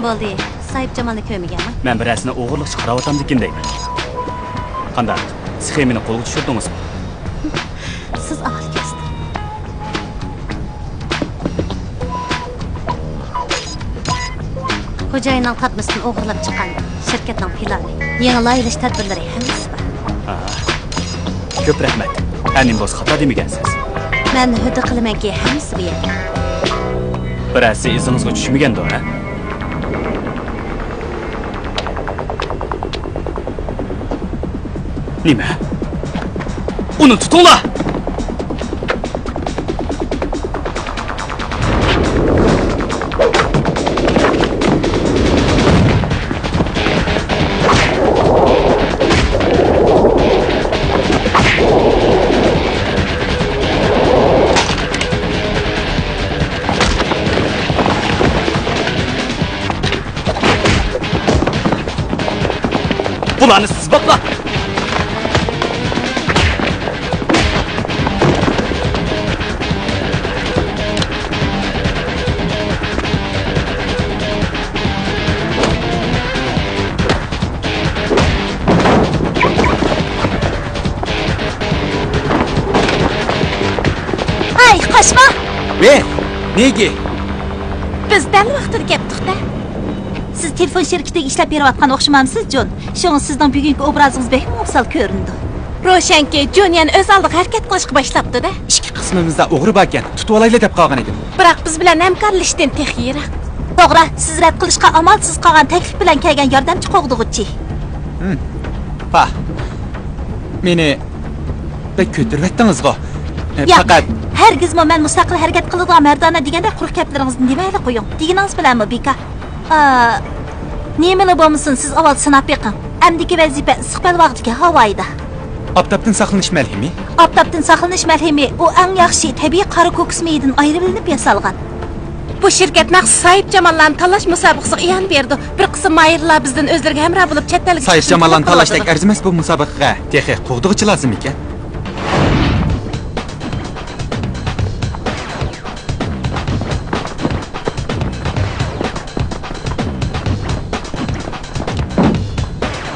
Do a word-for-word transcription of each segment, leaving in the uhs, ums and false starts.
بولدى، ساھىبجامالنى كۆرمىگەنمۇ؟ مەن بىرەرسىنى ئوغرىلىقچە قاراۋاتامدىكىن دەيمەن. قانداق، سخېمىنى قولغا چۈشۈردىڭىزمۇ؟ سىز ئاۋۋال كەلسىڭىز. خوجايىننىڭ تارتمىسىدىن ئوغرىلاپ چىققان شىركەتنىڭ پىلانى، يېڭى لايىھەلەش تەدبىرلىرى ھەممىسى بار. ھا. كۆپ رەھمەت. ھە، نېمە بولسا خاتا دېمىگەنسىز. مەن ھۆددە قىلىمەنكى، ھەممىسى بۇ يەردە. بىرەرسى ئىزىڭىزغا چۈشمىگەندۇ، ھە؟ نېمە؟ ئۇنى تۇتۇڭلار! بۇلارنى سىز باقلا! ھەي، قاچما! ۋېي، نېگى؟ بىز دەل ۋاقتىدا كەپتۇق-دە. سىز تېلېفون شىركىتىگە ئىشلەپ بېرىۋاتقان ئوخشىمامسىز، جون؟ شۇڭا سىزنىڭ بۈگۈنكى ئوبرازىڭىز بەكمۇ ئوبزال كۆرۈنىدۇ. روشەنكى، جون يەنە ئۆز ئالدىغا ھەرىكەت قىلىشقا باشلاپتۇ-دە. ئىككى قىسمىمىزدا ئوغرى باركەن، تۇتۇۋالايلى دەپ قالغان ئىدىم. بىراق بىز بىلەن ھەمكارلىشىشتىن تېخى يىراق. توغرا، سىز رەت قىلىشقا ئامالسىز قالغان تەكلىپ بىلەن كەلگەن ياردەمچى قوغدىغۇچى. ھىم. پاھ. مېنى بەك كۆتۈرۈۋەتتىڭىزغۇ. ئە، ياق، پەقەت ھەرگىزمۇ مەن مۇستەقىل ھەرىكەت قىلىدىغان مەردانە دېگەندەك قۇرۇق گەپلىرىڭىزنى دېمەيلا قويۇڭ. دېگىنىڭىز بىلەنمۇ بىكار. ئا، نېمىلا بولمىسۇن، سىز ئاۋۋال سىناپ بېقىڭ. ئەمدىكى ۋەزىپە ئىسسىق بەلباغدىكى ھاۋايدا. ئاپتاپتىن ساقلىنىش مەلھىمى؟ ئاپتاپتىن ساقلىنىش مەلھىمى، ئۇ ئەڭ ياخشى تەبىئىي قارا كوكۇس مېيىدىن ئايرىۋېلىنىپ ياسالغان. بۇ شىركەت مەخسۇس ساھىبجاماللارنى تاللاش مۇسابىقىسىگە ئىئانە بېرىدۇ. بىر قىسىم ماھىرلار بىزدىن ئۆزلىرىگە ھەمراھ بولۇپ چەت ئەلگە ساھىبجاماللارنى تاللاشتەك ئەرزىمەس بۇ مۇسابىقىگە. تېخى قوغدىغۇچى لازىم ئىكەن.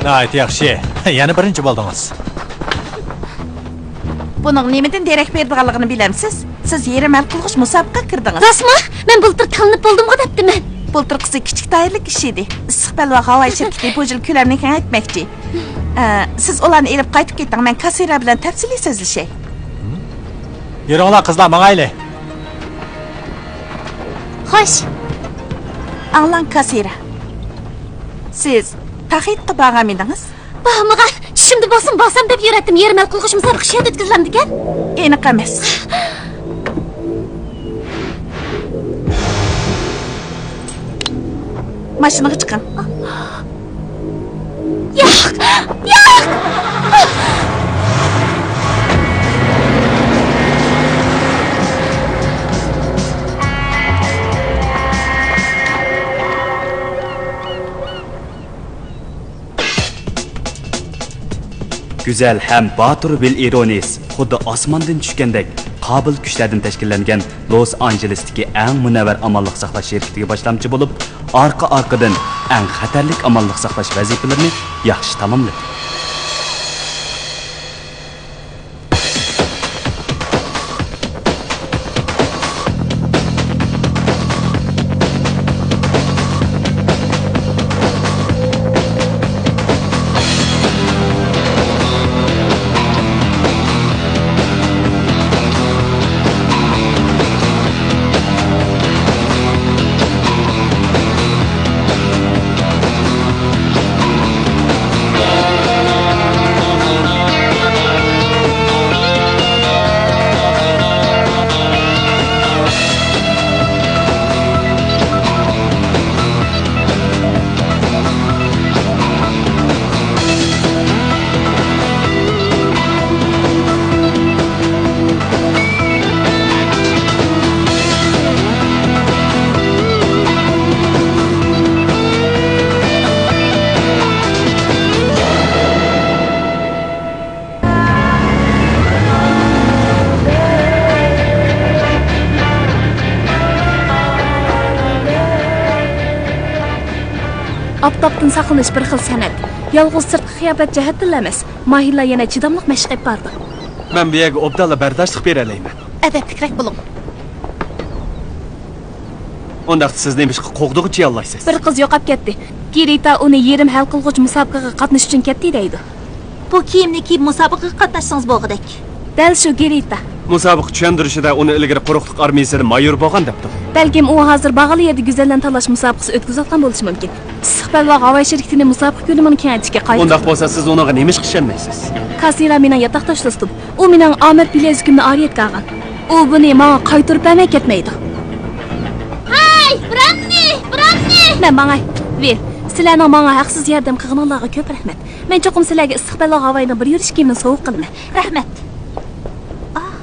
ناھايىتى ياخشى. يەنە بىرىنچى بولدىڭىز. بۇنىڭ نېمىدىن دېرەك بېرىدىغانلىقىنى بىلەمسىز؟ سىز يېرىم ھەل قىلغۇچ مۇسابىقىگە كىردىڭىز. راستمۇ؟ مەن بۇلتۇر تاللىنىپ بولدۇمغۇ دەپتىمەن. بۇلتۇرقىسى كىچىك دائىرىلىك ئىش ئىدى. ئىسسىق بەلباغ ھاۋايى شىركىتى بۇ يىل كۆلەمنى كېڭەيتمەكچى. ئە، سىز ئۇلارنى ئېلىپ قايتىپ كېتىڭ، مەن كاسسىرا بىلەن تەپسىلىي سۆزلىشەي. يۈرۈڭلار قىزلار، ماڭايلى. خوش. ئاڭلاڭ كاسسىرا. سىز تاخىتقا بارغانمىدىڭىز؟ بارمىغان. چۈشۈمدە بولسىمۇ بارسام دەپ يۈرەتتىم. يېرىم ھەل قىلغۇچ مۇسابىقە شۇ يەردە ئۆتكۈزۈلەمدىكەن؟ ئېنىق ئەمەس. ماشىنىغا چىقىڭ. ياق! ياق! گۈزەل ھەم باتۇر ۋىل ئىرونىس خۇددى ئاسماندىن چۈشكەندەك قابىل كۈچلەردىن تەشكىللەنگەن لوس ئانژېلېستىكى ئەڭ مۇنەۋۋەر ئامانلىق ساقلاش شىركىتىگە باشلامچى بولۇپ، ئارقا-ئارقىدىن ئەڭ خەتەرلىك ئامانلىق ساقلاش ۋەزىپىلىرىنى ياخشى تاماملىدى. ساقلىنىش بىر خىل سەنئەت. يالغۇز سىرتقى قىياپەت جەھەتتىنلا ئەمەس، ماھىرلار يەنە چىداملىق مەشىق ئېلىپ بارىدۇ. مەن بۇ يەرگە ئوبدانلا بەرداشلىق بېرەلەيمەن. ئەدەپلىكرەك بولۇڭ. ئۇنداقتا سىز نېمىشقا قوغدىغۇچى ياللايسىز؟ بىر قىز يوقاپ كەتتى. گېرىتا ئۇنى يېرىم ھەل قىلغۇچ مۇسابىقىگە قاتنىشىش ئۈچۈن كەتتى دەيدۇ. بۇ كىيىمنى كىيىپ مۇسابىقىگە قاتناشسىڭىز بولغۇدەك. دەل شۇ گېرىتا. مۇسابىقە چۈشەندۈرۈشىدە ئۇنى ئىلگىرى قۇرۇقلۇق ئارمىيىسىدا مايور بولغان دەپتۇ. بەلكىم ئۇ ھازىر باغلى يەردە گۈزەللەرنى تاللاش مۇسابىقىسى ئۆتكۈزۈۋاتقان بولۇشى مۇمكىن. ئىسسىق بەلباغ ھاۋايى شىركىتىنى مۇسابىقە كۆلىمىنى كېڭەيتىشكە قايىل. ئۇنداق بولسا سىز ئۇنىڭغا نېمىشقا ئىشەنمەيسىز؟ كاسىرا مېنىڭ ياتاقداش دوستۇم. ئۇ مېنىڭ ئامەت بىلەزۈكۈمنى ئارىيەتكە ئالغان. ئۇ بۇنى ماڭا قايتۇرۇپ بەرمەي كەتمەيدۇ. ھەي، براننى، براننى! مەن ماڭاي. ۋىل، سىلەرنىڭ ماڭا ھەقسىز ياردەم قىلغىنىڭلارغا كۆپ رەھمەت. مەن چوقۇم سىلەرگە ئىسسىق بەلباغ ھاۋايىنىڭ بىر يۈرۈش كىيىمىنى سوۋغا قىلىمەن. رەھمەت. ئاھ.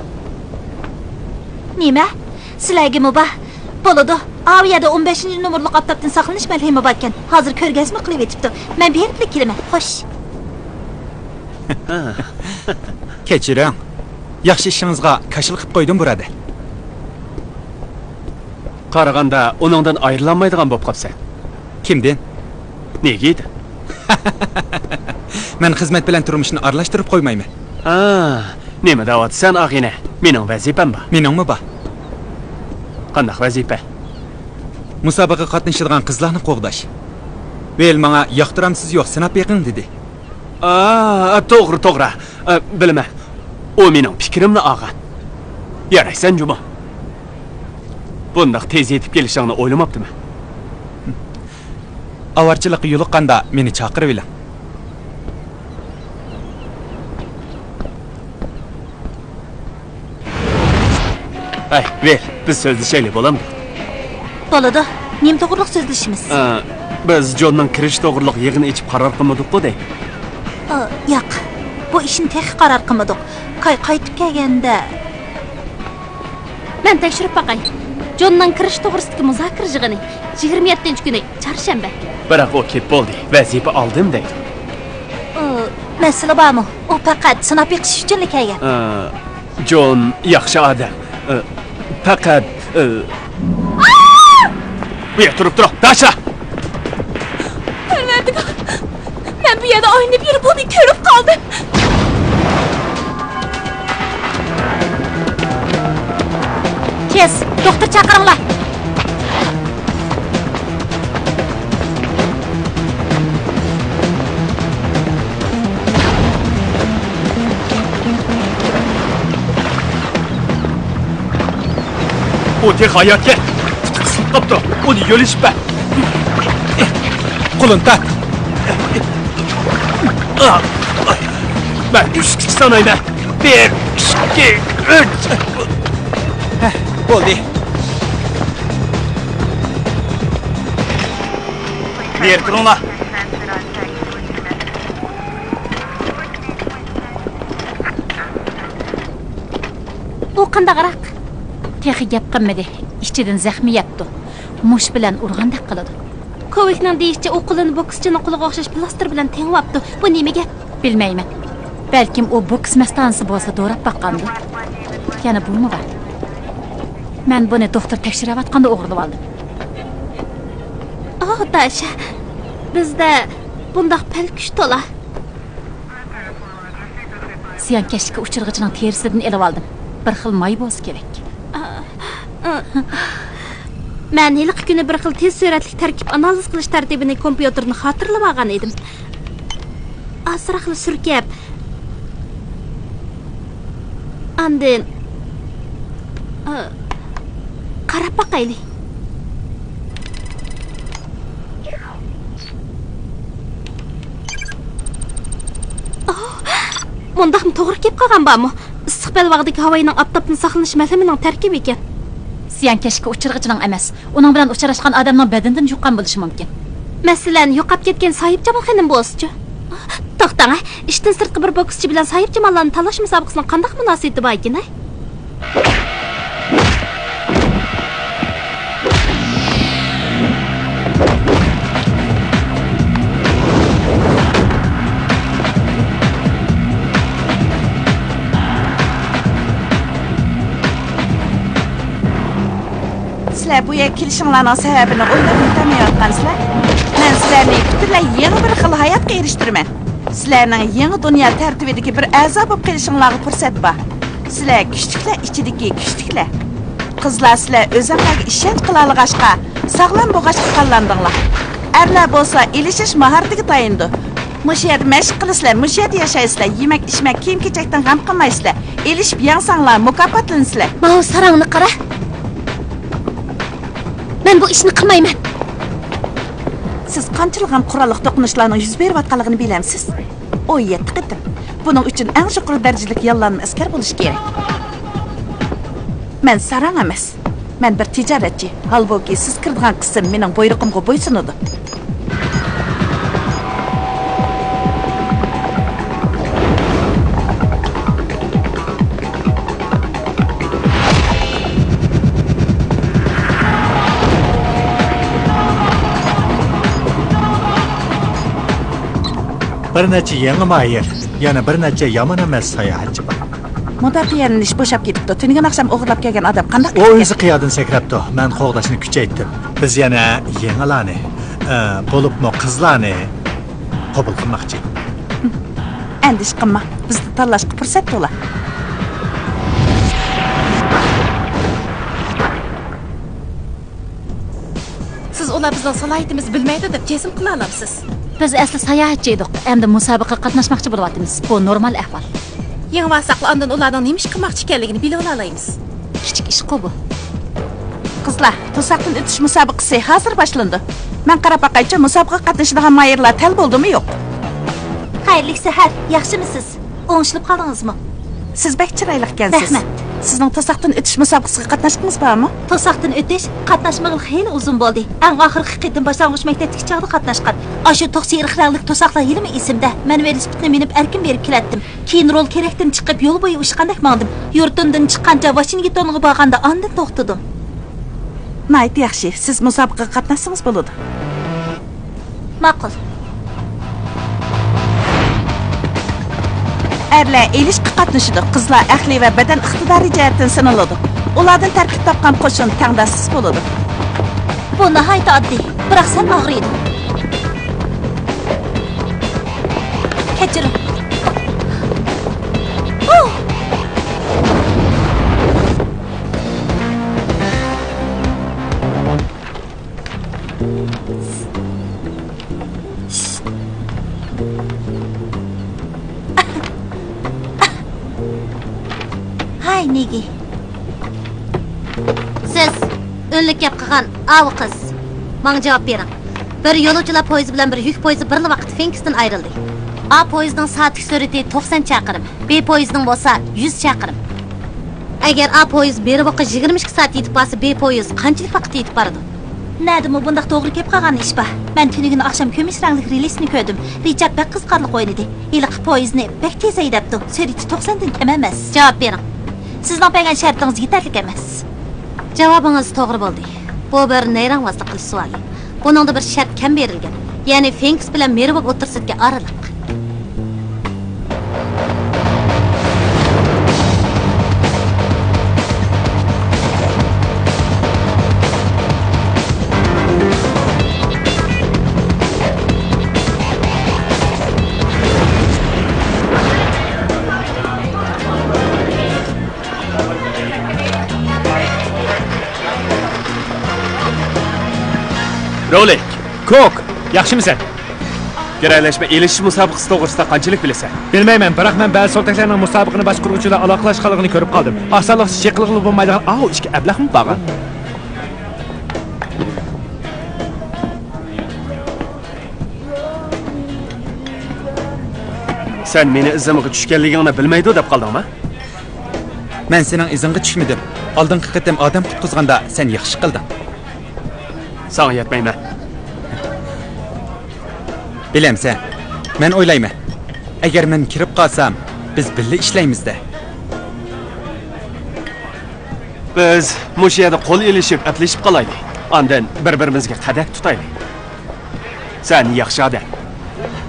نېمە؟ سىلەرگىمۇ بار؟ بولىدۇ. ئاۋۇ يەردە ئون بەشىنچى نومۇرلۇق ئاپتاپتىن ساقلىنىش مەلھىمى باركەن. ھازىر كۆرگەزمە قىلىۋېتىپتۇ. مەن بېرىپلا كېلىمەن. خوش. كەچۈرۈڭ. ياخشى ئىشىڭىزغا كاشىلا قىلىپ قويدۇم، بۇرادەر. قارىغاندا ئۇنىڭدىن ئايرىلالمايدىغان بولۇپ قاپسەن. كىمدىن؟ نېگىدىن؟ مەن خىزمەت بىلەن تۇرمۇشنى ئارىلاشتۇرۇپ قويمايمەن. ھا، نېمە دەۋاتىسەن، ئاغىنە؟ مېنىڭ ۋەزىپەم بار. مېنىڭمۇ بار. قانداق ۋەزىپە؟ مۇسابىقىگە قاتنىشىدىغان قىزلارنى قوغداش. ۋىل ماڭا ياقتۇرامسىز يوق سىناپ بېقىڭ دېدى. ئا، توغرا، توغرا. ئا، بىلىمەن. ئۇ مېنىڭ پىكرىمنى ئالغان. يارايسەن جۇمۇ. بۇنداق تېز يېتىپ كېلىشىڭنى ئويلىماپتىمەن. ئاۋارىچىلىققا يولۇققاندا مېنى چاقىرىۋېلىڭ. ھەي، ۋىل، بىز سۆزلىشەيلى، بولامدۇ؟ بولىدۇ. نېمە توغرىلىق سۆزلىشىمىز؟ ئا، بىز جوننىڭ كىرىشى توغرىلىق يىغىن ئېچىپ قارار قىلمىدۇققۇ دەي. ئا، ياق. بۇ ئىشنى تېخى قارار قىلمىدۇق. كاي قايتىپ كەلگەندە. مەن تەكشۈرۈپ باقاي. جوننىڭ كىرىشى توغرىسىدىكى مۇزاكىرە يىغىنى يىگىرمە يەتتىنچى كۈنى، چارشەنبە. بىراق ئۇ كېپ بولدى، ۋەزىپە ئالدىم دەيدۇ. ئۇ، مەسىلە بارمۇ؟ ئۇ پەقەت سىناپ بېقىش ئۈچۈنلا كەلگەن. ئا، جون ياخشى ئادەم. ئا، پەقەت، ئا، بۇ يەردە تۇرۇپ تۇرۇڭ، داشا! پەرۋەردىگار، مەن بۇ يەردە ئايلىنىپ يۈرۈپ ئۇنى كۆرۈپ قالدىم. تېز، دوختۇر چاقىرىڭلار. ئۇ تېخى ھاياتكەن. پۇتى قىسىلىپ قاپتۇ. ئۇنى يۆلىشىپ بەر. قولۇن تارت. مەن ئۈچكىچە سانايمەن. بىر، ئىككى، ئۈچ. ھە، بولدى. نېرى تۇرۇڭلار. ئۇ قانداقراق؟ تېخى گەپ قىلمىدى. ئىچىدىن زەخمە يەپتۇ. مۇش بىلەن ئۇرغاندەك قىلىدۇ. كوۋىكنىڭ دېيىشىچە، ئۇ قولىنى بوكسچىنىڭ قولىغا ئوخشاش بىلاستېر بىلەن تېڭىۋاپتۇ. بۇ نېمە گەپ؟ بىلمەيمەن. بەلكىم ئۇ بوكس مەستانىسى بولسا دوراپ باققاندۇ. يەنە بۇمۇ بار. مەن بۇنى دوختۇر تەكشۈرۈۋاتقاندا ئوغرىلىۋالدىم. ئاھ، داشا، بىزدە بۇنداق پەلكۈش تولا. زىيانكەشلىككە ئۇچرىغۇچىنىڭ تېرىسىدىن ئېلىۋالدىم. بىر خىل ماي بولسا كېرەك. مەن ھېلىقى كۈنى بىر خىل تېز سۈرئەتلىك تەركىب ئانالىز قىلىش تەرتىپىنى كومپيۇتېردىن خاتىرىلىۋالغان ئىدىم. ئازراقلا سۈركەپ، ئاندىن، ئا، قاراپ باقايلى. ئاھ، مۇنداقمۇ توغرا كېلىپ قالغان بارمۇ؟ ئىسسىق بەلباغدىكى ھاۋاينىڭ ئاپتاپتىن ساقلىنىش مەلھىمىنىڭ تەركىبى ئىكەن. زىيانكەشكە ئۇچرىغۇچىنىڭ ئەمەس، ئۇنىڭ بىلەن ئۇچراشقان ئادەمنىڭ بەدىنىدىن يۇققان بولۇشى مۇمكىن. مەسىلەن، يوقاپ كەتكەن ساھىبجامال خېنىم بولسىچۇ؟ توختاڭ، ئىشتىن سىرتقى بىر بوكسچى بىلەن ساھىبجاماللارنى تاللاش مۇسابىقىسىنىڭ قانداق مۇناسىۋىتى بار ئىكەن، ھە؟ سىلەر بۇ يەرگە كېلىشىڭلارنىڭ سەۋەبىنى ئويلاپ يېتەلمەيۋاتقانسىلەر. مەن سىلەرنى پۈتۈنلەي يېڭى بىر خىل ھاياتقا ئېرىشتۈرىمەن. سىلەرنىڭ يېڭى دۇنيا تەرتىپىدىكى بىر ئەزا بولۇپ قېلىشىڭلارغا پۇرسەت بار. سىلەر كۈچلۈكلەر ئىچىدىكى كۈچلۈكلەر. قىزلار، سىلەر ئۆزۈڭلارغا ئىشەنچ قىلالىغاچقا، ساغلام بولغاچقا تاللاندىڭلار. ئەرلەر بولسا ئېلىشىش ماھارىتىگە تايىنىدۇ. مۇشۇ يەردە مەشىق قىلىسىلەر، مۇشۇ يەردە ياشايسىلەر، يېمەك-ئىچمەك، كىيىم-كېچەكتىن غەم قىلمايسىلەر. ئېلىشىپ يەڭسەڭلار، مۇكاپاتلىنىسىلەر. ماۋۇ ساراڭنى قارا. مەن بۇ ئىشنى قىلمايمەن. سىز قانچىلىغان قوراللىق توقۇنۇشلارنىڭ يۈز بېرىۋاتقانلىقىنى بىلەمسىز؟ ئون يەتتە قېتىم. بۇنىڭ ئۈچۈن ئەڭ يۇقىرى دەرىجىلىك ياللانما ئەسكەر بولۇش كېرەك. مەن ساراڭ ئەمەس. مەن بىر تىجارەتچى. ھالبۇكى، سىز كىرىدىغان قىسىم مېنىڭ بۇيرۇقۇمغا بويسۇنىدۇ. بىر نەچچە يېڭى ماھىر، يەنە بىر نەچچە يامان ئەمەس ساياھەتچى بار. مۇداپىئەلىنىش بوشاپ كېتىپتۇ. تۈنۈگۈن ئاخشام ئوغرىلاپ كەلگەن ئادەم قانداق ئۇ ئۆزى قىيادىن سەكرەپتۇ. مەن قوغداشنى كۈچەيتتىم. بىز يەنە يېڭىلارنى، ئە، بولۇپمۇ قىزلارنى قوبۇل قىلماقچى. ئەندىشە قىلما. بىزدە تاللاشقا پۇرسەت تولا. سىز ئۇلار بىزنىڭ سالاھىيىتىمىزنى بىلمەيدۇ دەپ جەزم قىلالامسىز؟ بىز ئەسلى ساياھەتچى ئىدۇق، ئەمدى مۇسابىقىگە قاتناشماقچى بولۇۋاتىمىز. بۇ نورمال ئەھۋال. يېڭىۋالساقلا ئاندىن ئۇلارنىڭ نېمە ئىش قىلماقچى ئىكەنلىكىنى بىلىۋالالايمىز. كىچىك ئىشقۇ بۇ. قىزلار، توساقتىن ئۆتۈش مۇسابىقىسى ھازىر باشلىنىدۇ. مەن قاراپ باقايچۇ، مۇسابىقىگە قاتنىشىدىغان ماھىرلار تەل بولدىمۇ يوق؟ خەيرلىك سەھەر، ياخشىمۇسىز؟ ئوڭشىلىپ قالدىڭىزمۇ؟ سىز بەك چىرايلىق ئىكەنسىز. رەھمەت. سىزنىڭ توساقتىن ئۆتۈش مۇسابىقىسىگە قاتناشقىڭىز بارمۇ؟ توساقتىن ئۆتۈش قاتناشمىغىلى خېلى ئۇزۇن بولدى. ئەڭ ئاخىرقى قېتىم باشلانغۇچ مەكتەپتىكى چاغدا قاتناشقان. ئاشۇ توخۇ سېرىق رەڭلىك توساقلار ھېلىمۇ ئېسىمدە. مەن ۋېلىسىپىتنى مىنىپ ئەركىن بېرىپ كېلەتتىم. كېيىن رول كېرەكتىن چىقىپ يول بويى ئۇچقاندەك ماڭدىم. يۇرتۇمدىن چىققانچە ۋاشىنگتونغا بارغاندا ئاندىن توختىدىم. ناھايىتى ياخشى. سىز مۇسابىقىگە قاتناشسىڭىز بولىدۇ. ماقۇل. ئەرلەر ئېلىشقا قاتنىشىدۇ، قىزلار ئەقلىي ۋە بەدەن ئىقتىدارى جەھەتتىن سىنىلىدۇ. ئۇلاردىن تەركىب تاپقان قوشۇن تەڭداشسىز بولىدۇ. بۇ ناھايىتى ئاددىي، بىراق سەل ئاغرىيدۇ. كەچۈرۈڭ. ئۇھ! ھاي، نىگى. سىز ئۈنلۈك گەپ قىلغان ئاۋۇ قىز. ماڭا جاۋاب بېرىڭ. بىر يولۇچىلار پويىزى بىلەن بىر يۈك پويىزى بىرلا ۋاقىتتا فېنكستىن ئايرىلدى. ئا پويىزنىڭ سائەتلىك سۈرئىتى توقسان چاقىرىم، بې پويىزنىڭ بولسا يۈز چاقىرىم. ئەگەر ئا پويىز مېرىۋوققا يىگىرمە ئىككى سائەتتە يېتىپ بارسا، بې پويىز قانچىلىك ۋاقىتتا يېتىپ بارىدۇ؟ نەدىمۇ بۇنداق توغرا كەپ قالغان ئىش بار؟ مەن تۈنۈگۈن ئاخشام كۈمۈش رەڭلىك رېلىسنى كۆردۈم. رىچارد بەك قىزىقارلىق ئوينىدى. ھېلىقى پويىزنى بەك تېز ھەيدەپتۇ. سۈرئىتى توقساندىن كەم ئەمەس. جاۋاب بېرىڭ. سىزنىڭ بەرگەن شەرتىڭىز يېتەرلىك ئەمەس. جاۋابىڭىز توغرا بولدى. بۇ بىر نەيرەڭۋازلىق قىلىش سوئالى. بۇنىڭدا بىر شەرت كەم بېرىلگەن. يەنى فېنكس بىلەن مېرىۋوك ئوتتۇرىسىدىكى ئارىلىق. رولىك. كوك، ياخشىمۇسەن؟ گىرەلەشمە ئېلىشىش مۇسابىقىسى توغرىسىدا قانچىلىك بىلىسەن؟ بىلمەيمەن، بىراق مەن بەزى سودىگەرلەرنىڭ مۇسابىقىنى باشقۇرغۇچى بىلەن ئالاقىلەشكەنلىكىنى كۆرۈپ قالدىم. ئاسانلىقچە چېقىلغىلى بولمايدىغان ئاۋۇ ئىككى ئەبلەخمۇ بارغان. سەن مېنى ئىزىمغا چۈشكەنلىكىڭنى بىلمەيدۇ دەپ قالدىڭمۇ؟ مەن سېنىڭ ئىزىڭغا چۈشمىدىم. ئالدىنقى قېتىم ئادەم قۇتقۇزغاندا سەن ياخشى قىلدىڭ. ساڭا يەتمەيمەن. بىلەمسەن، مەن ئويلايمەن، ئەگەر مەن كىرىپ قالسام، بىز بىللە ئىشلەيمىز-دە. بىز مۇشۇ يەردە قول ئېلىشىپ، ئەپلىشىپ قالايلى. ئاندىن بىر-بىرىمىزگە قەدەھ تۇتايلى. سەن ياخشى ئادەم.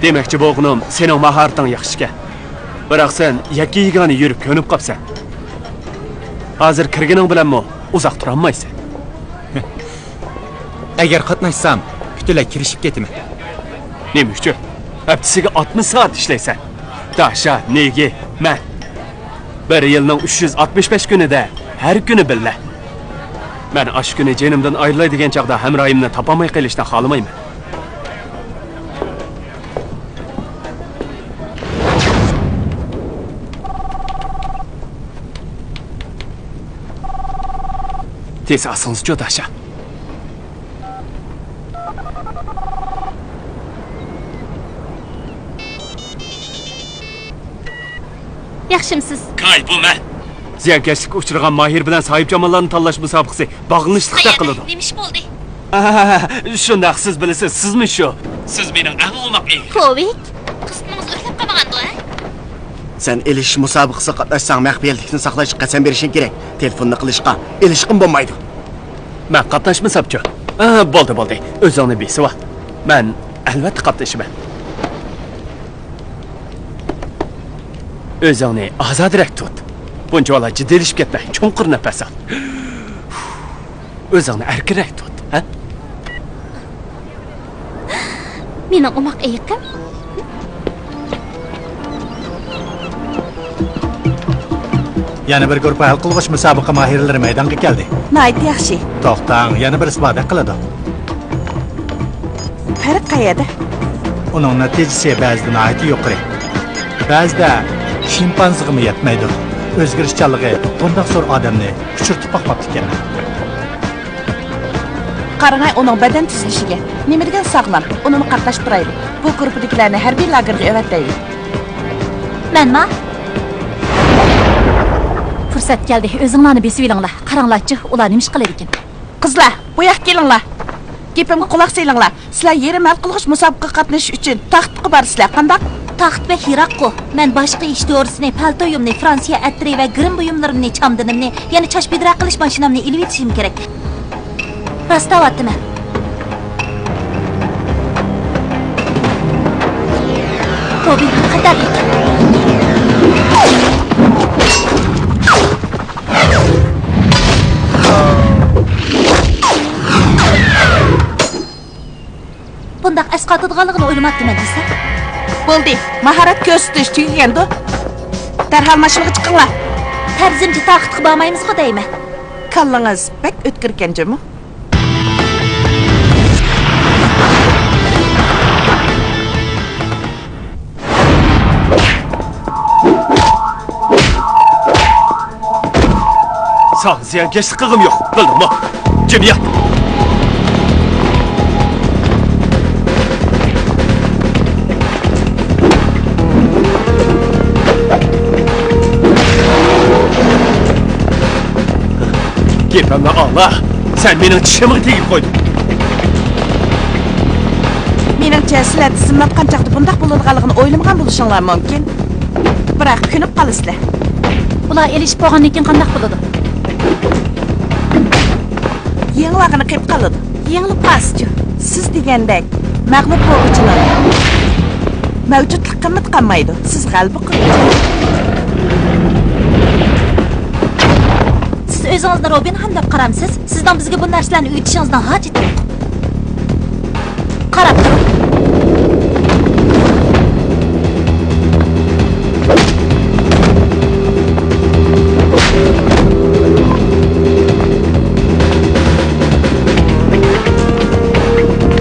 دېمەكچى بولغىنىم، سېنىڭ ماھارىتىڭ ياخشىكەن. بىراق سەن يەككە-يېگانە يۈرۈپ كۆنۈپ قاپسەن. ھازىر كىرگىنىڭ بىلەنمۇ ئۇزاق تۇرالمايسەن. ئەگەر قاتناشسام، پۈتۈنلەي كىرىشىپ كېتىمەن. نېمە ئۈچۈن؟ ھەپتىسىگە ئاتمىش سائەت ئىشلەيسەن. داشا، نېگى، مەن. بىر يىلنىڭ ئۈچ يۈز ئاتمىش بەش كۈنىدە ھەر كۈنى بىللە. مەن ئاشۇ كۈنى جېنىمدىن ئايرىلاي دېگەن چاغدا ھەمراھىمنى تاپالماي قېلىشنى خالىمايمەن. تېز ئاسىڭىزچۇ، داشا. ياخشىمسىز؟ كاي، بۇ مەن. زىيانكەشلىككە ئۇچرىغان ماھىر بىلەن ساھىبجاماللارنى تاللاش مۇسابىقىسى باغلىنىشلىقتەك قىلىدۇ. نېمە ئىش بولدى؟ ئاھا، شۇنداق، سىز بىلىسىز، سىزمۇ شۇ. سىز مېنىڭ ئەڭ ئوماق ئېيىق. كوۋىك، قىزىتمىڭىز ئۆرلەپ قالمىغاندۇ، ھە؟ سەن ئېلىشىش مۇسابىقىسىگە قاتناشساڭ، مەخپىيەتلىكنى ساقلاشقا قەسەم بېرىشىڭ كېرەك. تېلېفوننى قىلىشقا، ئېلىشقىمۇ بولمايدۇ. مەن قاتناشمىسامچۇ؟ ئا، بولدى، بولدى. ئۆزۈڭنى بېسىۋال. مەن ئەلۋەتتە قاتنىشىمەن. ئۆزۈڭنى ئازادىرەك تۇت. بۇنچىۋالا جىددىيلىشىپ كەتمە. چوڭقۇر نەپەس ئال. ئۆزۈڭنى ئەركىنرەك تۇت، ھە؟ مېنىڭ ئوماق ئېيىقىم. يەنە بىر گۇرۇپپا ھەل قىلغۇچ مۇسابىقە ماھىرلىرى مەيدانغا كەلدى. ناھايىتى ياخشى. توختاڭ، يەنە بىرسى باردەك قىلىدۇ. پەرق قەيەردە؟ ئۇنىڭ نەتىجىسى بەزىدە ناھايىتى يۇقىرى، بەزىدە شىمپانزىغىمۇ يەتمەيدۇ. ئۆزگىرىشچانلىقى بۇنداق زور ئادەمنى ئۇچرىتىپ باقماپتىكەنمەن. قاراڭاي ئۇنىڭ بەدەن تۈزۈلۈشىگە. نېمە دېگەن ساغلام. ئۇنىمۇ قاتناشتۇرايلى. بۇ گۇرۇپپىدىكىلەرنى ھەربىي لاگېرغا ئەۋەتەيلى. مەنما؟ پۇرسەت كەلدى. ئۆزۈڭلارنى بېسىۋېلىڭلار. قاراڭلارچۇ، ئۇلار نېمە ئىش قىلىدىكىن؟ قىزلار، بۇ ياققا كېلىڭلار. گېپىمگە قۇلاق سېلىڭلار. سىلەر يېرىم ھەل قىلغۇچ مۇسابىقىگە قاتنىشىش ئۈچۈن تاختىغا بارىسىلەر، قانداق؟ تاخت بەك يىراققۇ. مەن باشقا ئىش دورىسىنى، پەلتويۇمنى، فرانسىيە ئەتىرى ۋە گىرىم بۇيۇملىرىمنى، چامدىنىمنى، يەنە چاچ بىدرە قىلىش ماشىنامنى ئېلىۋېتىشىم كېرەك. راستلاۋاتىمەن. روبىن، خەتەرلىك. بۇنداق ئەسقاتىدىغانلىقىنى ئويلىماپتىمەن دېسە. بولدى، ماھارەت كۆرسىتىش تۈگىگەندۇ. دەرھال ماشىنىغا چىقىڭلار. پەرزىمچە تاختىغا بارمايمىزغۇ دەيمەن. كاللىڭىز بەك ئۆتكۈركەن جۇمۇ. ساڭا زىيانكەشلىك قىلغۇم يوق، بىلدىڭمۇ؟ جىم يات! گېپىمنى ئاڭلا، سەن مېنىڭ چىشىمغا تېگىپ قويدۇڭ. مېنىڭچە، سىلەر تىزىملاتقان چاغدا بۇنداق بولىدىغانلىقىنى ئويلىمىغان بولۇشۇڭلار مۇمكىن. بىراق كۆنۈپ قالىسىلەر. ئۇلار ئېلىشىپ بولغاندىن كېيىن قانداق بولىدۇ؟ يېڭىلارغىنى قېلىپ قالىدۇ. يېڭىلىپ قالسىچۇ؟ سىز دېگەندەك، مەغلۇپ بولغۇچىنىڭ مەۋجۇتلۇق قىممىتى قالمايدۇ. سىز غەلىبە قىلغۇچى. سىز ئۆزىڭىزنى روبىنخان دەپ قارامسىز؟ سىزنىڭ بىزگە بۇ نەرسىلەرنى ئۆگىتىشىڭىزنىڭ ھاجىتى يوق. قاراپ تۇرۇڭ.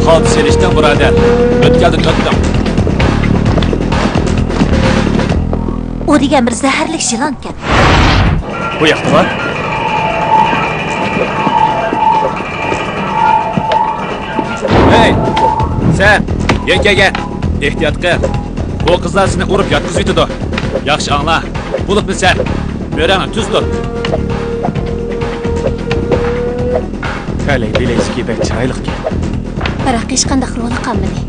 قان سېلىشتىڭ، بۇرادەر. ئۆتكەلدىن ئۆتتۈڭ. ئۇ دېگەن بىر زەھەرلىك يىلانكەن. بۇ ياقتا بار. ھەي، سەن، يەنە كەلگەن. ئېھتىيات قىل. بۇ قىزلار سېنى ئۇرۇپ ياتقۇزۇۋېتىدۇ. ياخشى ئاڭلا. بولۇپمۇ سەن، مۈرەڭنى تۈز تۇت. تەلەي بىلەيسىكى بەك چىرايلىقكەن. بىراق ھېچقانداق رولى قالمىدى.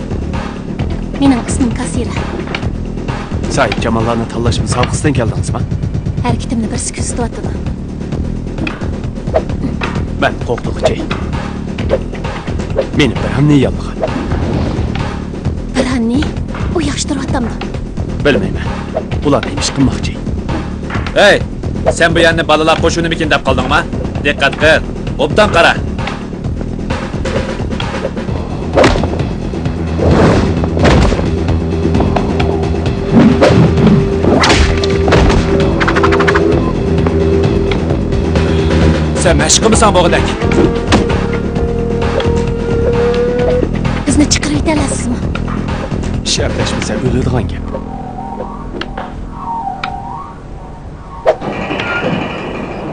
مېنىڭ ئىسمىم كاسىرا. ساھىبجاماللارنى تاللاش مۇسابىقىسىدىن كەلدىڭىزما؟ ھەرىكىتىمنى بىرسى كۆزىتىۋاتىدۇ. مەن قورقۇتقۇچى. مېنى بىرھاننى ياللىغان. بىرھاننى؟ ئۇ ياخشى تۇرۇۋاتامدۇ؟ بىلمەيمەن. ئۇلار نېمە ئىش قىلماقچى؟ ھەي! سەن بۇ يەرنى بالىلار قوشۇنىمىكىن دەپ قالدىڭما؟ دىققەت قىل! ئوبدان قارا! سەن مەشىق قىلمىساڭ بولغۇدەك. بىزنى چىقىرىۋېتەلەيسىزمۇ؟ شەرتلەشمىسە ئۆلىدىغان گەپ.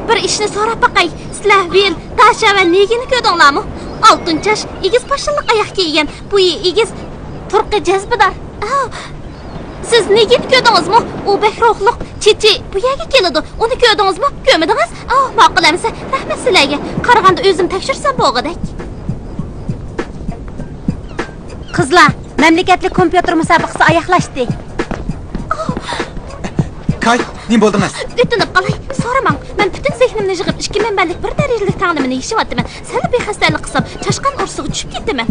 بىر ئىشنى سوراپ باقاي. سىلەر ۋىل، داشا ۋە نېگىنى كۆردۈڭلارمۇ؟ ئالتۇن چاچ، ئېگىز پاشنىلىق ئاياق كىيگەن، بويى ئېگىز، تۇرقى جەزبىدار. ئاۋۇ، سىز نېگىنى كۆردىڭىزمۇ؟ ئۇ بەك روھلۇق، چېچى بۇ يەرگە كېلىدۇ. ئۇنى كۆردىڭىزمۇ؟ كۆرمىدىڭىز؟ ئاۋۇ، ماقۇل ئەمىسە. رەھمەت سىلەرگە. قارىغاندا ئۆزۈم تەكشۈرسەم بولغۇدەك. قىزلار، مەملىكەتلىك كومپيۇتېر مۇسابىقىسى ئاياغلاشتى. كاي، نېمە بولدىڭىز؟ ئۆتۈنۈپ قالاي، سورىماڭ. مەن پۈتۈن زېھنىمنى يىغىپ، ئىككى مەنبەلىك بىر دەرىجىلىك تەڭلىمىنى يېشىۋاتىمەن. سەل بىخەستەلىك قىلسام، چاشقان ئورسىغا چۈشۈپ كېتىمەن.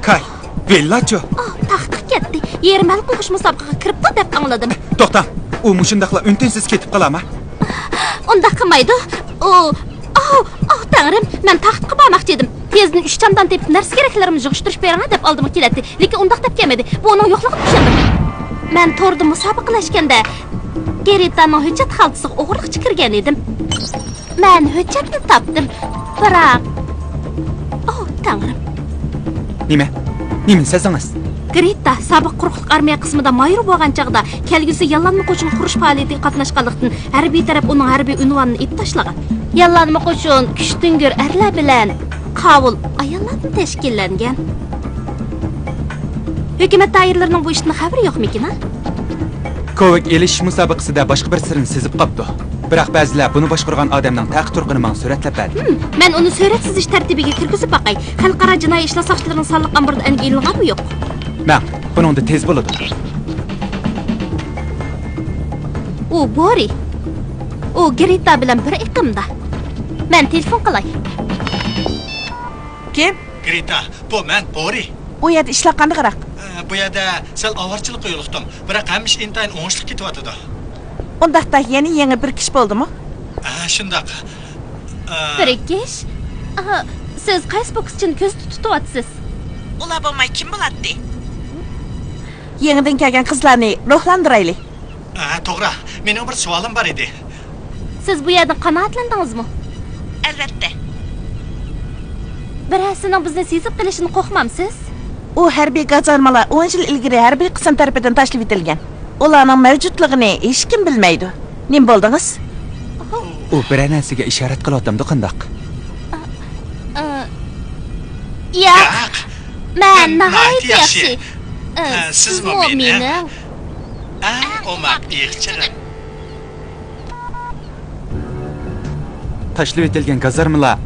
كاي، ۋىللاچۇ؟ ئاھ، تاختىغا كەتتى. يېرىم ھەل قىلغۇچ مۇسابىقىگە كىرىپتۇ دەپ ئاڭلىدىم. توختاڭ، ئۇ مۇشۇنداقلا ئۈن-تىنسىز كېتىپ قالامۇ؟ ئۇنداق قىلمايدۇ. ئۇ، ئاھ، ئاھ، تەڭرىم، مەن تاختىغا بارماقچى ئىدىم. تېزدىن ئۈچ چامدان تېپىپ، نەرسە-كېرەكلىرىمنى يىغىشتۇرۇپ بېرىڭە دەپ ئالدىمغا كېلەتتى. لېكىن ئۇنداق دەپ كەلمىدى. بۇ ئۇنىڭ يوقلۇقىنى چۈشەندۈردى. مەن توردا مۇسابىقىلەشكەندە، گېرىتانىڭ ھۆججەت خالتىسىغا ئوغرىلىقچە كىرگەن ئىدىم. مەن ھۆججەتنى تاپتىم. بىراق، ئاھ، تەڭرىم. نېمە؟ نېمىنى سەزدىڭىز؟ گرېتا سابىق قۇرۇقلۇق ئارمىيە قىسمىدا مايور بولغان چاغدا، كەلگۈسى ياللانما قوشۇن قۇرۇش پائالىيىتىگە قاتناشقانلىقتىن، ھەربىي تەرەپ ئۇنىڭ ھەربىي ئۇنۋانىنى ئېلىپ تاشلىغان. ياللانما قوشۇن كۈچتۈڭگۈر ئەرلەر بىلەن قاۋۇل ئاياللاردىن تەشكىللەنگەن. ھۆكۈمەت دائىرىلىرىنىڭ بۇ ئىشتىن خەۋىرى يوقمىكىن، ھە؟ كوۋىك ئېلىشىش مۇسابىقىسىدە باشقا بىر سىرنى سېزىپ قاپتۇ. بىراق بەزىلەر بۇنى باشقۇرغان ئادەمنىڭ تەقى تۇرقىنى ماڭا سۈرەتلەپ بەردى. ھىم، مەن ئۇنى سۈرەت سىزىش تەرتىپىگە كىرگۈزۈپ باقاي. خەلقئارا جىنايى ئىشلار ساقچىلىرىنىڭ سانلىق ئامبىرىدا ئەنگە ئېلىنغانمۇ يوق؟ مەن بۇنىڭدا تېز بولىدۇ. ئۇ بورى. ئۇ گرېتا بىلەن بىر ئېقىمدا. مەن تېلېفون قىلاي. كىم؟ گرېتا، بۇ مەن، بورى. ئۇ يەردە ئىشلار قانداقراق؟ ئە، بۇ يەردە سەل ئاۋارىچىلىققا يولۇقتۇم، بىراق ھەممە ئىش ئىنتايىن ئوڭۇشلۇق كېتىۋاتىدۇ. ئۇنداقتا يەنە يېڭى بىر كىشى بولدىمۇ؟ ئە، شۇنداق. ئە، بىر كىشى؟ ئاھا، سىز قايسى بوكسچىنى كۆزدە تۇتۇۋاتىسىز؟ ئۇلار بولماي كىم بولاتتى؟ يېڭىدىن كەلگەن قىزلارنى روھلاندۇرايلى. ئە، توغرا. مېنىڭ بىر سوئالىم بار ئىدى. سىز بۇ يەردىن قانائەتلەندىڭىزمۇ؟ ئەلۋەتتە. بىرەرسىنىڭ بىزنى سېزىپ قېلىشىدىن قورقمامسىز؟ ئۇ ھەربىي گازارمىلار ئون يىل ئىلگىرى ھەربىي قىسىم تەرىپىدىن تاشلىۋېتىلگەن. ئۇلارنىڭ مەۋجۇتلۇقىنى ھېچكىم بىلمەيدۇ. نېمە بولدىڭىز؟ ئۇ بىرەر نەرسىگە ئىشارەت قىلىۋاتامدۇ قانداق؟ ئە، ئە، ياق. ياق. مەن ناھايىتى ياخشى. ئە، سىزمۇ مېنىڭ ئەڭ ئوماق ئېيىقچىغىم. تاشلىۋېتىلگەن گازارمىلار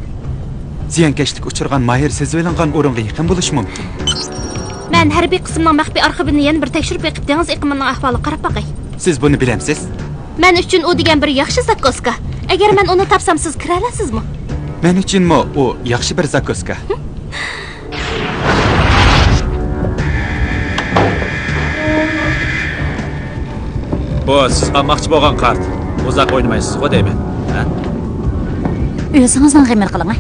زىيانكەشلىككە ئۇچرىغان ماھىر سېزىۋېلىنغان ئورۇنغا يېقىن بولۇشى مۇمكىن. مەن ھەربىي قىسىمنىڭ مەخپىي ئارخىپىنى يەنە بىر تەكشۈرۈپ بېقىپ، دېڭىز ئېقىمىنىڭ ئەھۋالىغا قاراپ باقاي. سىز بۇنى بىلەمسىز؟ مەن ئۈچۈن ئۇ دېگەن بىر ياخشى زاكوسكا. ئەگەر مەن ئۇنى تاپسام، سىز كىرەلەيسىزمۇ؟ مەن ئۈچۈنمۇ ئۇ ياخشى بىر زاكوسكا. بۇ سىز ئالماقچى بولغان كارت. ئۇزاق ئوينىمايسىزغۇ دەيمەن. ھە؟ ئۆزىڭىزنىڭ غېمىنى قىلىڭ، ھە؟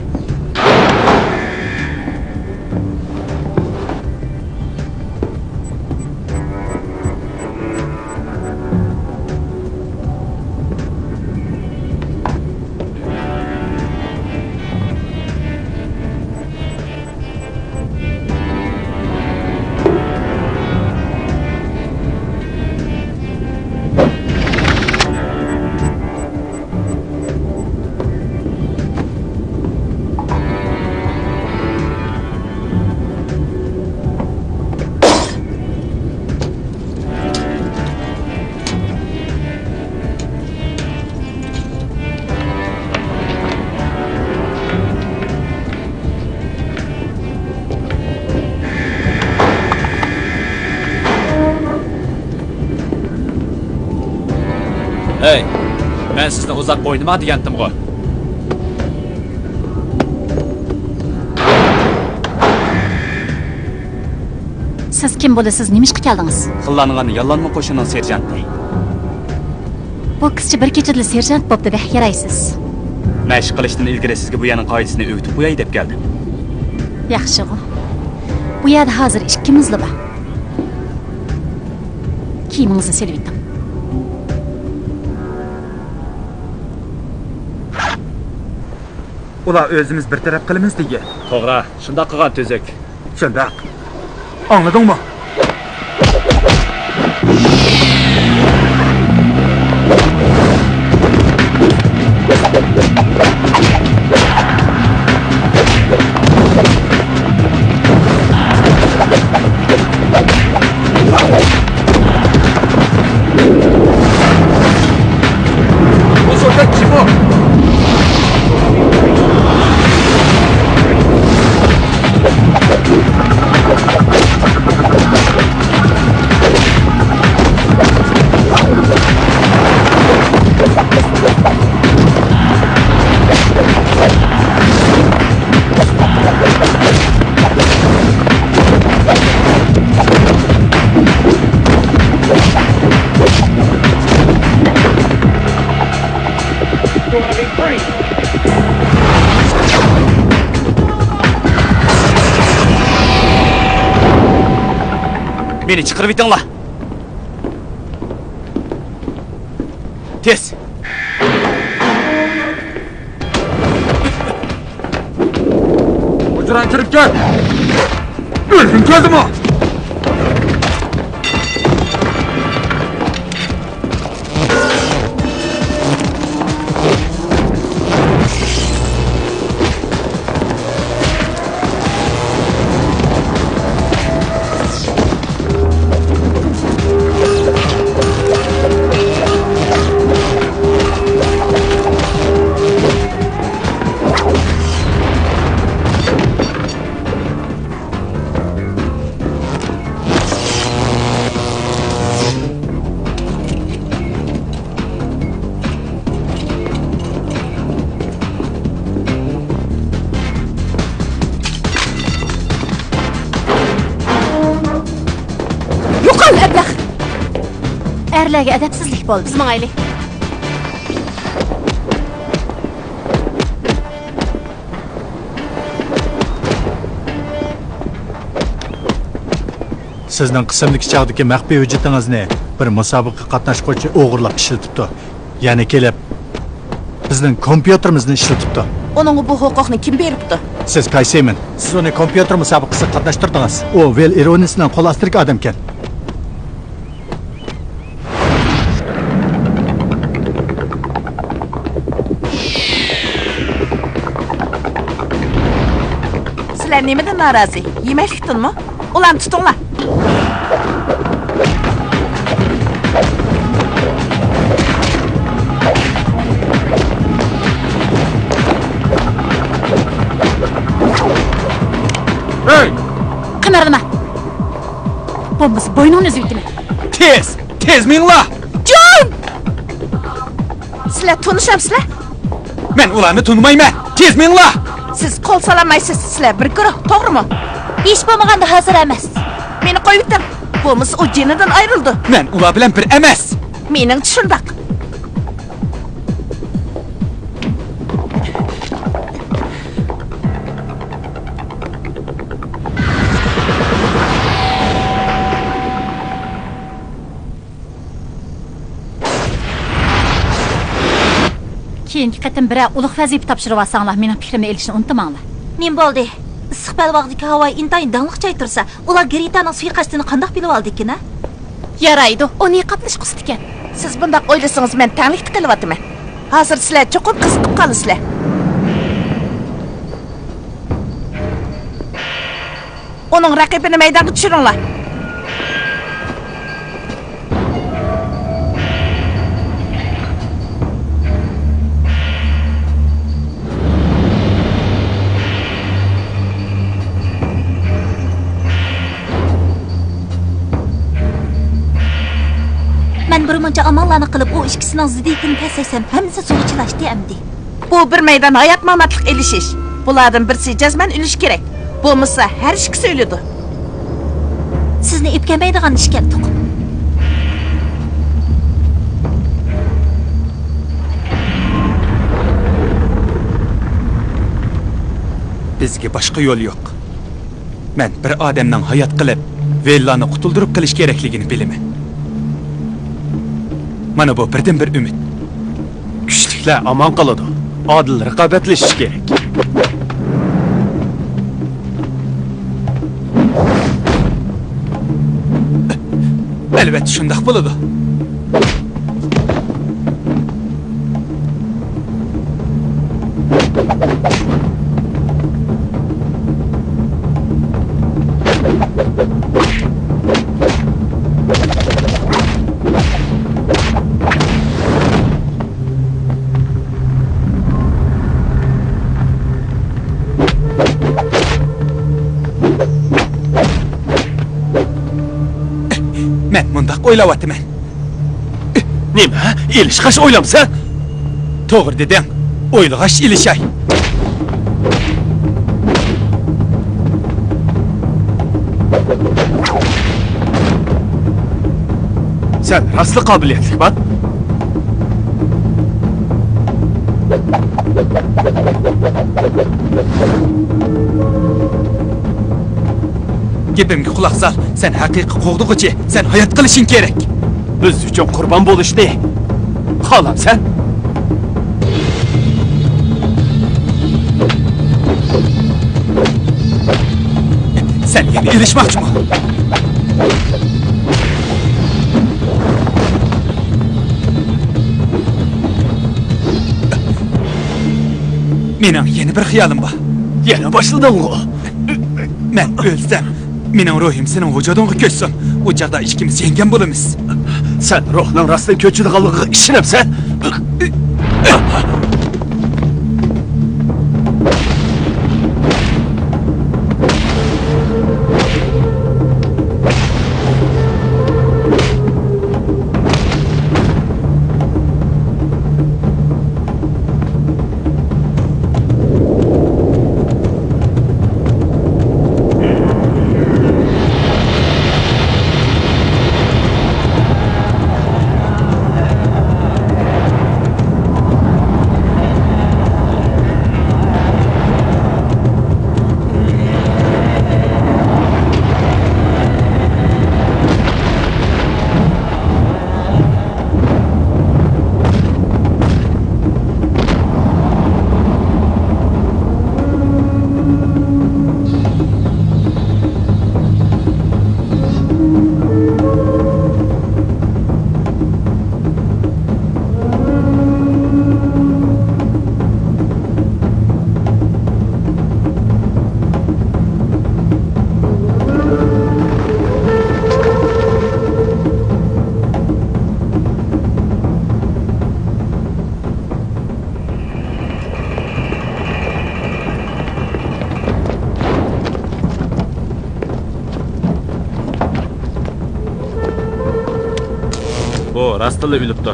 ھەي، مەن سىزنى ئۇزاق ئوينىماڭ دېگەنتىمغۇ. سىز كىم بولىسىز؟ نېمىشقا كەلدىڭىز؟ خىللانغان ياللانما قوشۇننىڭ سېرژانتى. بۇ قىزچە بىر كېچىدىلا سېرژانت بوپتۇ، بەك يارايسىز. مەشىق قىلىشتىن ئىلگىرى سىزگە بۇ يەرنىڭ قائىدىسىنى ئۆگىتىپ قوياي دەپ كەلدىم. ياخشىغۇ. بۇ يەردە ھازىر ئىككىمىزلا بار. كىيىمىڭىزنى سېلىۋېتىڭ. ئۇلار ئۆزىمىز بىر تەرەپ قىلىمىز دېگەن. توغرا، شۇنداق قىلغان تۈزۈك. شۇنداق. ئاڭلىدىڭمۇ؟ مېنى چىقىرىۋېتىڭلار. تېز! ھۇجراڭغا كىرىپ كەت! ئۆلگۈڭ كەلدىمۇ؟ يوقال، ئەبلەخ! ئەرلەرگە ئەدەپسىزلىك بولدى. بىز ماڭايلى. سىزنىڭ قىسىمدىكى چاغدىكى مەخپىي ھۆججىتىڭىزنى بىر مۇسابىقىگە قاتناشقۇچى ئوغرىلاپ ئىشلىتىپتۇ. يەنە كېلىپ، بىزنىڭ كومپيۇتېرىمىزنى ئىشلىتىپتۇ. ئۇنىڭغا بۇ ھوقۇقنى كىم بېرىپتۇ؟ سىز كاي سىمىن. سىز ئۇنى كومپيۇتېر مۇسابىقىسىگە قاتناشتۇردىڭىز. ئۇ ۋىل ئىرونىسنىڭ قول ئاستىدىكى ئادەمكەن. سىلەر نېمىدىن نارازى؟ يېمەكلىكتىنمۇ؟ ئۇلارنى تۇتۇڭلار. ھەي! قىمىرلىما! بولمىسا بوينۇڭنى ئۈزۈۋېتىمەن. تېز! تېز مېڭىڭلار! جون! سىلەر تونۇشامسىلەر؟ مەن ئۇلارنى تونۇمايمەن. تېز مېڭىڭلار! سىز قول سالالمايسىز. سىلەر بىر گۇرۇھ، توغرىمۇ؟ ھېچ بولمىغاندا ھازىر ئەمەس. مېنى قويۇۋېتىڭ. بولمىسا ئۇ جېنىدىن ئايرىلىدۇ. مەن ئۇلار بىلەن بىر ئەمەس. مېنىڭچە شۇنداق. كېيىنكى قېتىم بىرەر ئۇلۇغ ۋەزىپە تاپشۇرۇۋالساڭلار، مېنىڭ پىكرىمنى ئېلىشنى ئۇنتۇماڭلار. نېمە بولدى؟ ئىسسىق بەلباغدىكى ھاۋايى ئىنتايىن داڭلىق جاي تۇرسا، ئۇلار گرېتانىڭ سۇيىقەستىنى قانداق بىلىۋالدىكىن، ھە؟ يارايدۇ، ئۇ نىقابلىشىپ قىسىدىكەن. سىز بۇنداق ئويلىسىڭىز، مەن تەڭلىكتە قېلىۋاتىمەن. ھازىر سىلەر چوقۇم قىزىقىپ قالىسىلەر. ئۇنىڭ رەقىبىنى مەيدانغا چۈشۈرۈڭلار. مەن بىر مۇنچە ئاماللارنى قىلىپ، ئۇ ئىككىسىنىڭ زىددىيىتىنى پەسەيسەم، ھەممىسى سۇغا چىلاشتى ئەمدى. بۇ بىر مەيدان ھايات-ماماتلىق ئېلىشىش. بۇلاردىن بىرسى جەزمەن ئۆلۈشى كېرەك. بولمىسا ھەر ئىككىسى ئۆلىدۇ. سىزنى ئۆپكەلمەيدىغان ئىش كەتتۇق. بىزگە باشقا يول يوق. مەن بىر ئادەمنىڭ ھايات قېلىپ، ۋېللانى قۇتۇلدۇرۇپ قېلىش كېرەكلىكىنى بىلىمەن. مانا بۇ بىردىنبىر ئۈمىد. كۈچلۈكلەر ئامان قالىدۇ. ئادىل رىقابەتلىشىش كېرەك. ئەلۋەتتە، شۇنداق بولىدۇ. مەن مۇنداق ئويلاۋاتىمەن. نېمە؟ ئېلىشقاچ ئويلامسەن؟ توغرا دېدىڭ. ئويلىغاچ ئېلىشاي. سەن راستلا قابىلىيەتلىكمەن. گېپىمگە قۇلاق سال، سەن ھەقىقىي قوغدىغۇچى، سەن ھايات قېلىشىڭ كېرەك. بىز ئۈچۈن قۇربان بولۇشنى خالامسەن؟ سەن يەنە ئېلىشماقچىمۇ؟ مېنىڭ يەنە بىر خىيالىم بار. يەنە باشلىدىڭغۇ؟ مەن ئۆلسەم، مېنىڭ روھىم سېنىڭ ۋۇجۇدۇڭغا كۆچسۇن. ئۇ چاغدا ئىككىمىز يەڭگەن بولىمىز. سەن روھنىڭ راستتىن كۆچىدىغانلىقىغا ئىشىنەمسەن؟ بۇ راستلا ئۆلۈپتۇ.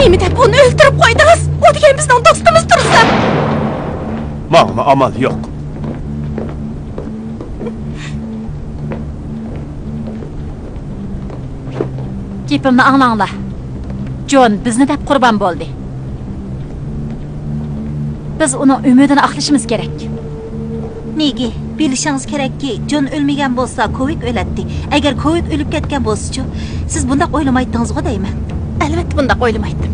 نېمە دەپ ئۇنى ئۆلتۈرۈپ قويدىڭىز؟ ئۇ دېگەن بىزنىڭ دوستىمىز تۇرسا. ماڭىمۇ ئامال يوق. گېپىمنى ئاڭلاڭلار. جون بىزنى دەپ قۇربان بولدى. بىز ئۇنىڭ ئۈمىدىنى ئاقلىشىمىز كېرەك. مېگى، بىلىشىڭىز كېرەككى، جون ئۆلمىگەن بولسا، كوۋىك ئۆلەتتى. ئەگەر كوۋىك ئۆلۈپ كەتكەن بولسىچۇ؟ سىز بۇنداق ئويلىمايتتىڭىزغۇ دەيمەن. ئەلۋەتتە بۇنداق ئويلىمايتتىم.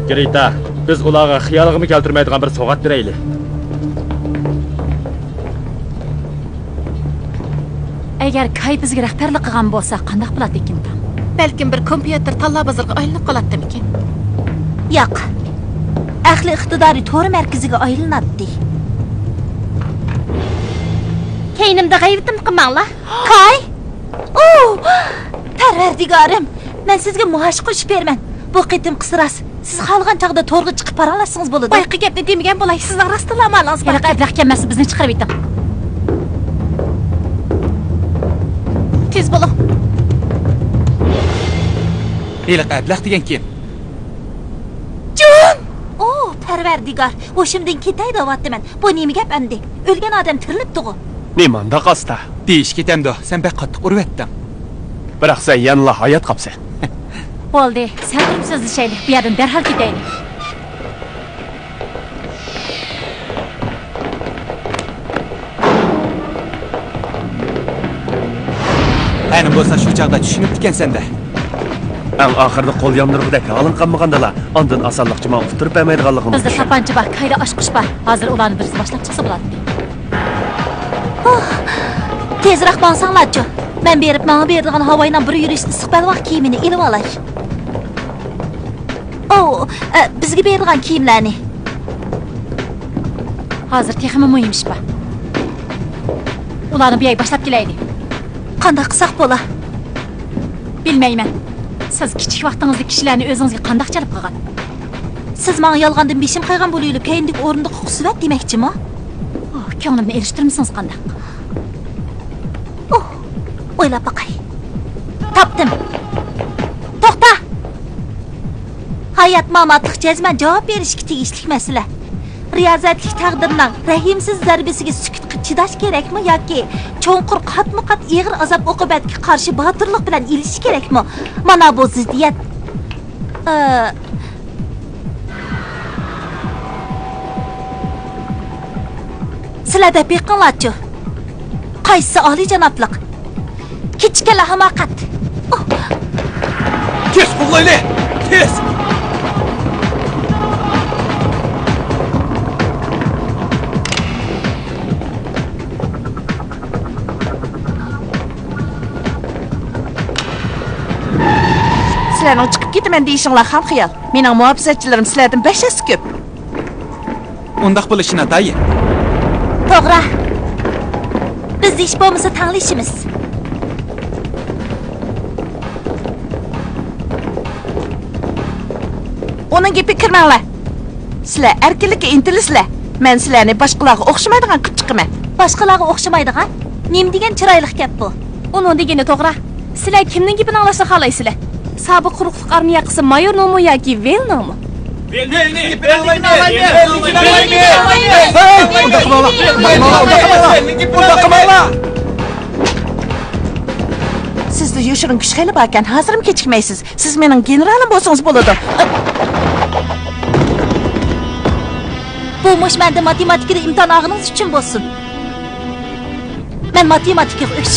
گرېتا، بىز ئۇلارغا خىيالىغىمۇ كەلتۈرمەيدىغان بىر سوۋغات بېرەيلى. ئەگەر كاي بىزگە رەھبەرلىك قىلغان بولسا، قانداق بولاتتىكىن؟ بەلكىم بىر كومپيۇتېر تاللا بازىرىغا ئايلىنىپ قالاتتىمىكىن؟ ياق. ئەقلىي ئىقتىدارى تور مەركىزىگە ئايلىناتتى. كەينىمدە غەيۋىتىم قىلماڭلار. كاي! ئۇ! پەرۋەردىگارىم، مەن سىزگە مۇھاش قوشۇپ بېرىمەن. بۇ قېتىمقىسى راست. سىز خالىغان چاغدا تورغا چىقىپ پاراڭلاشسىڭىز بولىدۇ. بايىقى گەپنى دېمىگەن بولاي، سىزنىڭ راستتىنلا ئامالىڭىز بار. ھېلىقى ئەبلەخ كەلمەسسە بىزنى چىقىرىۋېتىڭ. تېز بولۇڭ. ھېلىقى ئەبلەخ دېگەن كىم؟ جون! ئۇ، پەرۋەردىگار، ھوشۇمدىن كېتەي دەۋاتىمەن. بۇ نېمە گەپ ئەمدى؟ ئۆلگەن ئادەم تىرىلىپتىغۇ. نېمانداق ئاستا؟ دېيىش كېتەمدۇ؟ سەن بەك قاتتىق ئۇرۇۋەتتىڭ. بىراق سەن يەنىلا ھايات قاپسەن. بولدى، سەن تۇرۇپ سۆزلىشەيلى، بۇ يەردىن دەرھال كېتەيلى. ھەنە بولسا شۇ چاغدا چۈشىنىپتىكەنسەن-دە. ئەڭ ئاخىرىدا قول ياندۇرغۇدەك ھالىڭ قالمىغاندىلا، ئاندىن ئاسانلىقچە ماڭا ئۇتتۇرۇپ بەرمەيدىغانلىقىڭنى بىزدە چۈشەندىم. تاپانچا بار، كايدا ئاچقۇچ بار. ھازىر ئۇلارنى بىرسى باشلاپ چىقسا بولاتتى. ئوھ، تېزرەك ماڭساڭلارچۇ. مەن بېرىپ ماڭا بېرىدىغان ھاۋاينىڭ بىر يۈرۈش ئىسسىق پەلۋاق كىيىمىنى ئېلىۋالاي. ئوۋ، ئە، بىزگە بېرىدىغان كىيىملەرنى. ھازىر تېخىمۇ مۇھىم ئىش بار. ئۇلارنى بۇ يەرگە باشلاپ كېلەيلى. قانداق قىلساق بولا؟ بىلمەيمەن. سىز كىچىك ۋاقتىڭىزدا كىشىلەرنى ئۆزىڭىزگە قانداق جەلپ قىلغان؟ سىز ماڭا يالغاندىن بېشىم قايغان بولۇۋېلىپ، كەينىدىكى ئورۇندۇققا قۇسۇۋەت دېمەكچىمۇ؟ ئوھ، كۆڭلۈمنى ئېلىشتۇرمىسىڭىز قانداق؟ ئوھ، ئويلاپ باقاي. تاپتىم. توختا! ھايات ماماتلىق جەزمەن جاۋاب بېرىشكە تېگىشلىك مەسىلە. رىيازەتلىك تەقدىرنىڭ رەھىمسىز زەربىسىگە سۈكۈتكە چىداش كېرەكمۇ ياكى چوڭقۇر قاتمۇ-قات ئېغىر ئازاب-ئوقۇبەتكە قارشى باتۇرلۇق بىلەن ئېلىشىش كېرەكمۇ؟ مانا بۇ زىددىيەت. ئى، سىلەر دەپ بېقىڭلارچۇ. قايسىسى ئالىيجانابلىق؟ كىچىككىنە ھاماقەت. تېز قوغلايلى! تېز! سىلەرنىڭ چىقىپ كېتىمەن دېيىشىڭلار خام خىيال. مېنىڭ مۇھاپىزەتچىلىرىم سىلەردىن بەش ھەسسە كۆپ. ئۇنداق بولۇشى ناتايىن. توغرا. بىز ھېچ بولمىسا تەڭلىشىمىز. ئۇنىڭ گېپىگە كىرمەڭلار. سىلەر ئەركىنلىككە ئىنتىلىسىلەر. مەن سىلەرنى باشقىلارغا ئوخشىمايدىغان قىلىپ چىقىمەن. باشقىلارغا ئوخشىمايدىغان؟ نېمە دېگەن چىرايلىق گەپ بۇ؟ ئۇنىڭ دېگىنى توغرا. سىلەر كىمنىڭ گېپىنى ئاڭلاشنى خالايسىلەر؟ سابىق قۇرۇقلۇق ئارمىيە قىسمى مايورنىڭمۇ ياكى ۋېلنىڭمۇ؟ ۋېلنىڭ گېپىنى ئاڭلايمىز. ۋېلنىڭ گېپىنى ئاڭلايمىز. ھەي، ئۇنداق قىلماڭلار، ئۇنداق قىلماڭلار، ئۇنداق قىلماڭلار. سىزدە يوشۇرۇن كۈچ خېلى باركەن، ھازىرمۇ كېچىكمەيسىز. سىز مېنىڭ گېنېرالىم بولسىڭىز بولىدۇ. بۇ مۇشۇ مەندىن ماتېماتىكىدا ئىمتىھان ئالغىنىڭىز ئۈچۈن بولسۇن. مەن ماتېماتىكىغا ئۈچ.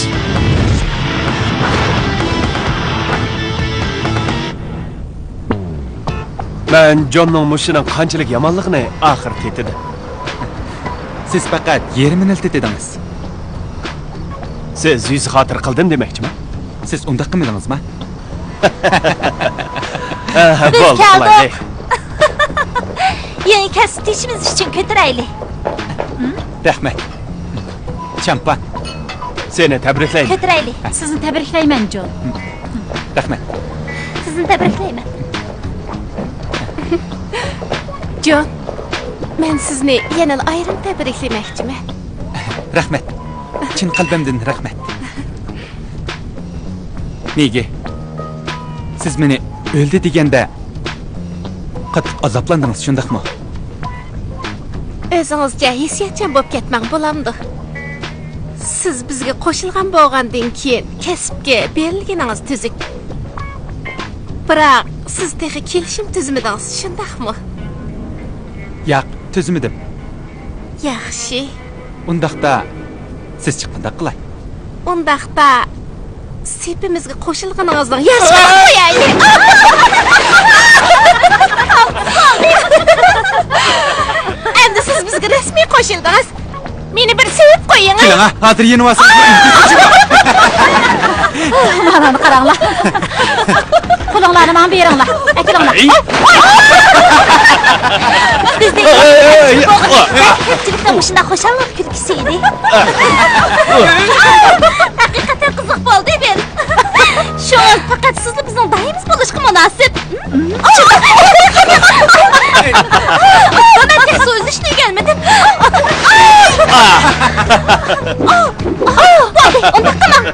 مەن جوننىڭ مۇشۇنىڭ قانچىلىك يامانلىقىنى ئاخىرى تېتىدىم. سىز پەقەت يېرىمىنىلا تېتىدىڭىز. سىز يۈز خاتىرە قىلدىم دېمەكچىمۇ؟ سىز ئۇنداق قىلمىدىڭىزما؟ ھە، بىز بولدى، كەلدۇق. قىلايلى. يېڭى كەسىپ تېشىمىز ئۈچۈن كۆتۈرەيلى. رەھمەت. چامپان. سېنى تەبرىكلەيمەن. كۆتۈرەيلى. سىزنى تەبرىكلەيمەن، جون. رەھمەت. سىزنى تەبرىكلەيمەن. جون، مەن سىزنى يەنىلا ئايرىم تەبرىكلىمەكچىمەن. رەھمەت. چىن قەلبىمدىن رەھمەت. مېگى، سىز مېنى ئۆلدى دېگەندە قاتتىق ئازابلاندىڭىز، شۇنداقمۇ؟ ئۆزىڭىزچە ھېسسىياتچان بولۇپ كەتمەڭ، بولامدۇ؟ سىز بىزگە قوشۇلغان بولغاندىن كېيىن كەسىپكە بېرىلگىنىڭىز تۈزۈك. بىراق سىز تېخى كېلىشىم تۈزمىدىڭىز، شۇنداقمۇ؟ ياق، تۈزمىدىم. ياخشى. ئۇنداقتا سىز چىققانداق قىلاي. ئۇنداقتا سېپىمىزگە قوشۇلغىنىڭىزنىڭ ياشىغان قويايلى. ئەمدى سىز بىزگە رەسمىي قوشۇلدىڭىز. مېنى بىر سۆيۈپ قويۇڭ. كېلىڭ، ھازىر يېنىۋالسىڭىز. مانانى قاراڭلار. قولۇڭلارنى ماڭا بېرىڭلار. ئەكېلىڭلار. ئەي! بىزنى ئەي، ئەي، ئەي! كۆپچىلىكنىڭ مۇشۇنداق خۇشاللىق كۈلكىسى ئىدى. ھەقىقەتەن قىزىق بولدى، بىل. شۇڭا پەقەت سىزلا بىزنىڭ دايىمىز بولۇشقا مۇناسىپ. مەن تېخى سۆزلىشىشنى ئۆگەنمىدىم. بولدى، ئۇنداق قىلماڭ.